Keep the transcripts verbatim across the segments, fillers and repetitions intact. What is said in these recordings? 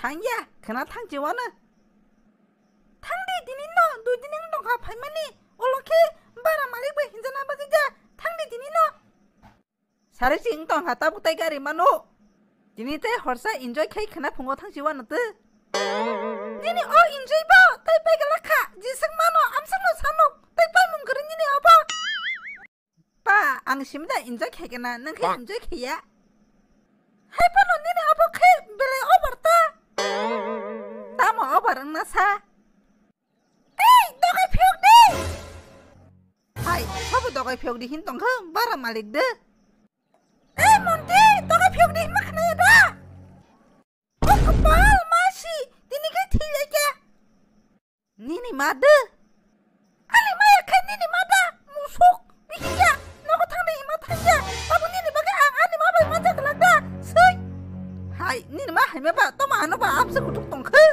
Thangya, khwna thangchi wano. Thangdi tini no, dui din wng tongkha phaimani. Olo khe bara malik bai hinjana bagwi ja. Thangdi tini no. Sari si wng tongkha tabuk tai gari mano. Tini tei horsa enjoy khai khwna phungo thangchi wano tw. Nini o enjoy bo tai pai gala kha. Jiswk mano, amswk no sano. Tai pai mung kwrwi nini obo. Pa, ang simi da enjoy khai kana, nang khe enjoy khaiya. Hai phano nini abo khe belai over ta. Tamo over wngna sa? Ei, dogai phiyok di. Hai, sabo dogai phiyok di hin tongkha, bara malik de. Ei, Monti, dogai phiyok di hin ma khna ya da? O kwpal masi, tini khe thwi lai khe. Nini ma de. Ani ma ya khe nini ma da, musuk, bihiya, nogo thangni hima thangya. Abo nini bagwi ang ani ma bai manja glak da, sui. Hai, nini ma hai ma ba, toma ano ba amsa kutuk tong khe.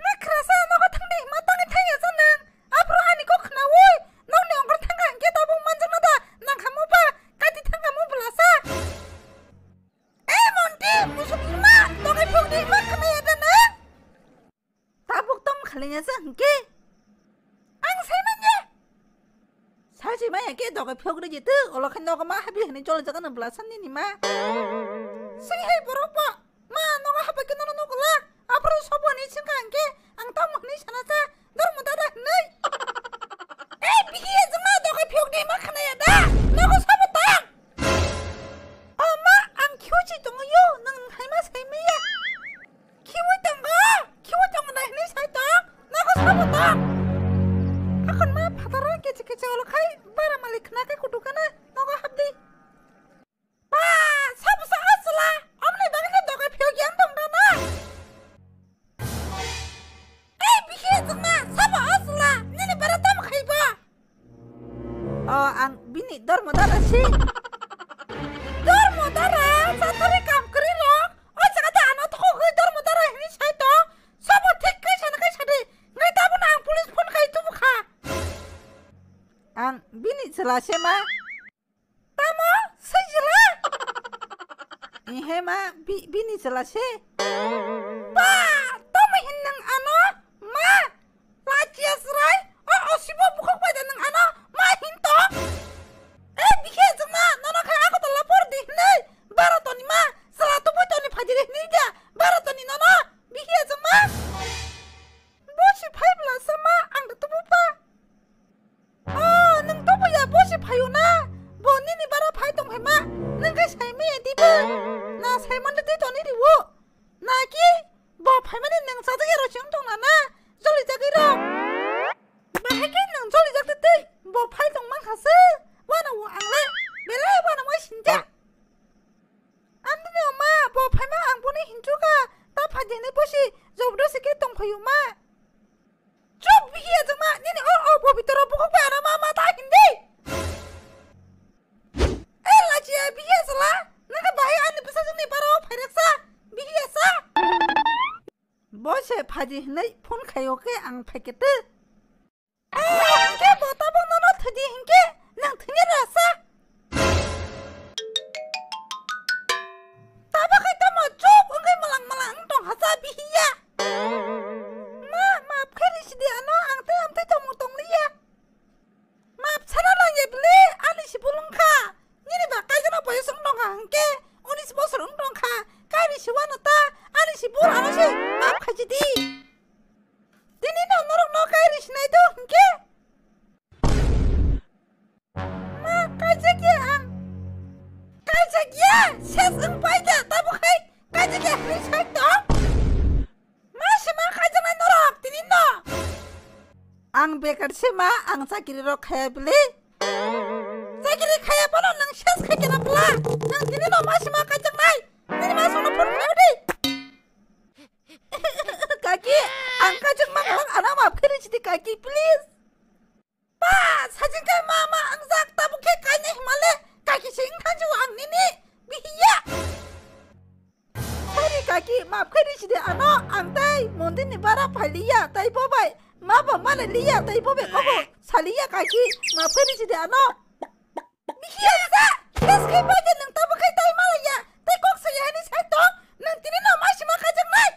Nakhra sa nogo thangni hima tangwi thangya sa nang. Aphuru ani kok khnaui, nokni ongkor thangkha hwnkhe tabuk manjakna da, nang kha mo ba, kati thangkha mo bwla sa. Ei Monti, musuk hima, dogai phiyok di hima khna ya da nang. Tabuk tamo khalina sa hwnkhe? Ang sai manya. Sai si maya khe dogai phiyok rwdi tw, olo khe nogo ma habi hwnwi choli jaga no bwla sa nini ma. Sing hai borok bo, ma nogo habai khe nono nogo la. Aphuru sobo hwnwi singkha hwnkhe, ang tamo hwnwi sana sa, dormo dada hwnwi. Ei, bihi ya jama dogai phiyok di ma khna ya da, nogo sobo tang. O ma, ang khiui si tongo yo, nang hai ma sai maya. Khiui tongo, khiui tongo nai hwnwi sai tong, nogo sabo tong. Akhon ma phataro kichi kichi olo khai bara malik khna khe kutu kana nogo habdi. Ba, sabo sa asla, omni bagwi no dogai phiyok yang tong dana. Ei, bihi jwngma, sabo asla, nini bara tamo khai ba? O, ang bini dormo dara si. Dormo dara, satari kam kwrwi rok. O jaga ta ano thok hoi dormo dara hini sai to. Sabo thik kai sana kai sadi. Ngai tabuk ang police phone kai tubu kha. Ang bini chwla se ma. Tamo, swijla? Ihe ma, bi-, bini chwla se. Ba, tamo hin nang ano, ma, lachiya srai, o, o sibo bukhuk bai da nang ano, ma hin to. E, bikhe jwngna, nono khai ako tola por di hinwi, baro toni ma, sala tubui toni phajiri hinwi da, baro toni nono, bikhe jwngma. Bo si phai bwla sa ma, ang da tubu pa. O, nwng tobo ya, bo se phaio na? Bo nini bara phai tong phaima, nwng khe sai maya dibo? Na sai manda tei toni riwo. Na ki? Bo phaimani nwng chajak ya rok chwng tong na na? Joli jagwi rok. Bahai khe nwng joli jak tei tei. Bo phai tong man kha se. Wana wo ang le. Belai wana mo sinja. Amdini ma, bo phaima ang boni hinchuka. Ta phai dini bo si jobdo se khe tong phaio ma. Chuk bihiya jwngma, nini o, o, bo bitoro bukhuk bai ano ma, ma ta hindi. E lachiya bihiya sala, nana bahai ani bwsajwkni bara o phairaksa, bihiya sa. Bo se phaji hinwi phone khaio khe ang phaikhe tw. E, hinkhe bo tabuk nono thwidi hinkhe nang thwini rasa. Tabuk hai tamo chuk wngwi malang malang wng tong hasa bihiya. Ma, maaf khe risi di ano, ang tei amtwi tongmung tong liya. Maaf sana nang ye bwle, ani si bul wng kha. Nini ba kaijakno boyos wng tong kha hwnkhe, unis bosor wng tong kha. Kai risi wano ta, ani si bul ano se maaf khaji di. Tini no norok no kai risi nai do hwnkhe. Ma, kaijak ya ang. Kaijak ya, ses wng pai da, tabuk hai kaijak ya hwnwi sai tong. Ma, se ma kaijaknai norok, tini no. Ang bekar se ma, ang chakiri rok khaya bile. Chakiri khaya bono nang ses khai kena bla. Nang tini no ma se ma kaijaknai. Nini ma sono phone khaya di. Kaki, ang kaijak ma, ang ana maaf khe risi di kaki, please. Ba, sajing kai ma ma ang jak tabuk khe kaina himale, kaki se wng thangjao ang nini, bihiya. Sorry kaki, maaf khe risi di ano, ang tei mondir ni bara phai liya, tei bo bai ma ba mani liya, tei bo bai kok saliya kaki, maaf khe risi di ano. Bihiya sa, ses khai bai de nwng tabuk khe tai ma laiya, tei kok saya hini sai tong, nwng tini no ma sima kaijaknai.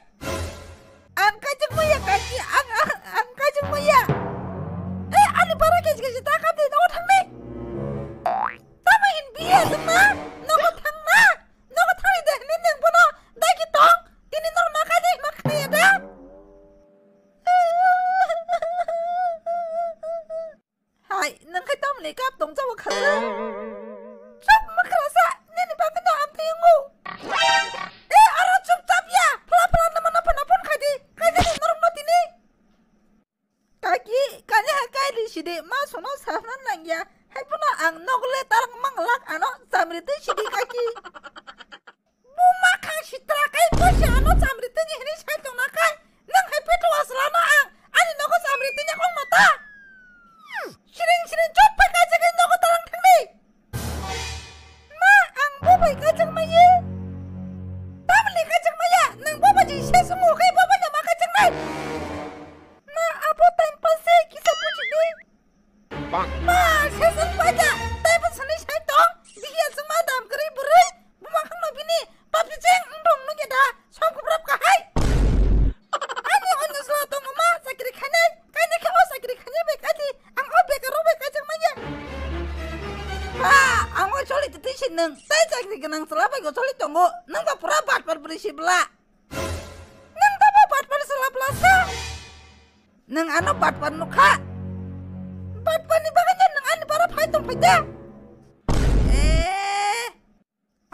Maya. Tamni kajak maya, nang baba ji se sumu kai baba nya ma kajak nai. Na apo time pass se kisa puji di. Ma, se sung paja, time pass ni sai tong. Biya sung ma dam kri buri. Buma khang no bini, papi jeng ndong nung ya da, som kubrap kahai. Ani onno sala tong ma, sakri khanai, kaini khe o sakri khanai bai kaji, ang o bekar o bai kajak maya. Ba, ang o choli twi si nung, tai chakri gwnang chwla bai go choli tongo, nung ba pura batpar bwrwi si bla. Nung ba ba batpar chwla bla sa. Nung ano batpar nukha. Batpar ni bagwi nung ani bara phai tong phai da. Eh,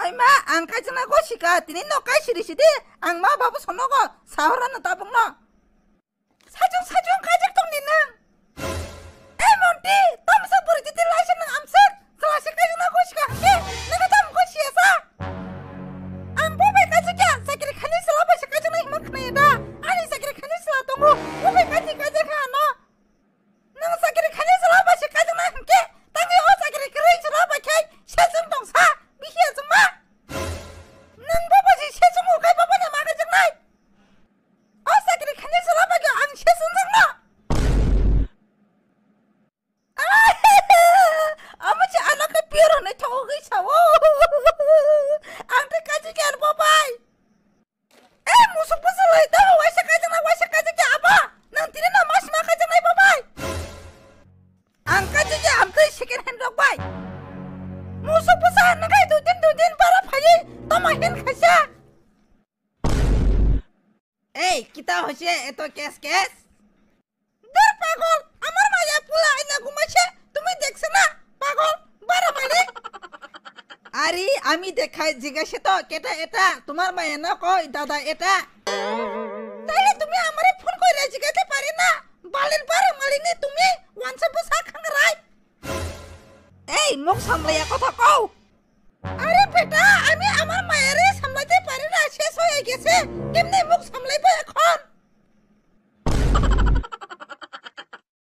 ai ma, ang kaijana go sika, tini no kai siri sidi, ang ma babu sono go, sahora no tabung no. Sajung sajung kajak tong ni nang. Eh, Monti, tamsa buri titi laisa nang amsar. Selasi kajuna ko sika hangke, nang tam ko siasa. Ang bo bai kajak ya, sakri khani sela bai kajak na himan khna ya da. Ani sakri khani sela tongo, bo bai kaji kajak ha no. Nang sakri khani sela bai kajak na hangke, tangi o sakri kri sela bai khai, sejung tong sa, bihia jung ma. Nang bo bai sejung o kai bo bai ma kajak nai. O sakri khani sela bai ang sejung jang no. Amo se ano khe pure hwnwi thogwi sao. Ang tei kaji khe arbo bai. Eh, musuk bwsa lai tamo waisa kaijak na waisa kaijak khe abo. Nang tini no mas ma kaijak nai bo bai. Ang kaji khe am tei second hand rok bai. Musuk bwsa nang khai dui din dui din bara phai tamo hen khaisa. Ei, kita hoise eto kes kes? Dur pagol, amar maya pula aina gumaise, tumi dekhse na, pagol, bara malik. Ari, ami dekhai jigaise to, keta eta, tomar maya no koi, dada eta. Taile tumi amare phone koire jigaite pare na, balir bara malik ni tumi, wansa bwsa khangrai. Ei, muk samlaiya kotha kau. আরে বেটা, আমি আমার মায়েরে সামলাতে পারি না, শেষ হয়ে গেছে। কেমনে মুখ